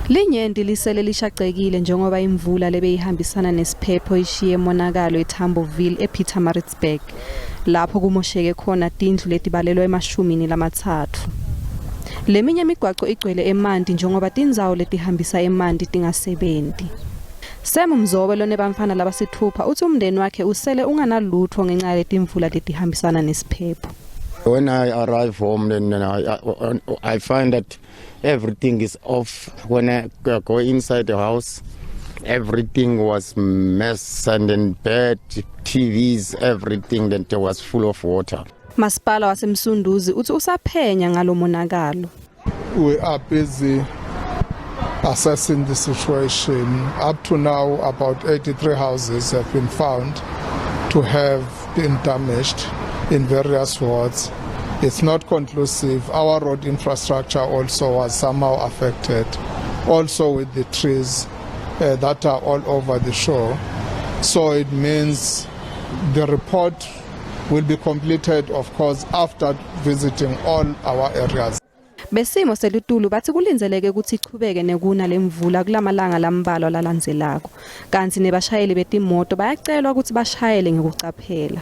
Linyenti lisele lishacekile njengoba imvula lebeyihambisana nesiphepho ishiye monakalo eTamboville ePietermaritzburg lapho kumosheke khona tindlu letibalelwa emashumini lamatsatfu. Leminye imigwaco igcwele emanti njengoba tindzawo letihambisa emanti tingasebenti. Sam Mzobe lonebantfwana labasitfupha utsi umndeni wakhe usele unganalutfo ngenca yaletimvula letihambisana nesiphepho. When I arrive home, then I find that everything is off. When I go inside the house, everything was mess and then bed, TVs, everything that was full of water. Masipala waseMsunduzi uthi usaphenya ngalomonakalo. We are busy assessing the situation. Up to now, about 83 houses have been found to have been damaged in various wards. It's not conclusive. Our road infrastructure also was somehow affected, also with the trees that are all over the shore. So it means the report will be completed, of course, after visiting all our areas. Besimo selitulu bathi kulindzeleke ukuthi ichubeke nekuna lemvula kulamalanga lambalwa lalandzelako. Kantsi nebashayeli betimoto bayacelwa ukuthi bashayele ngekucaphela.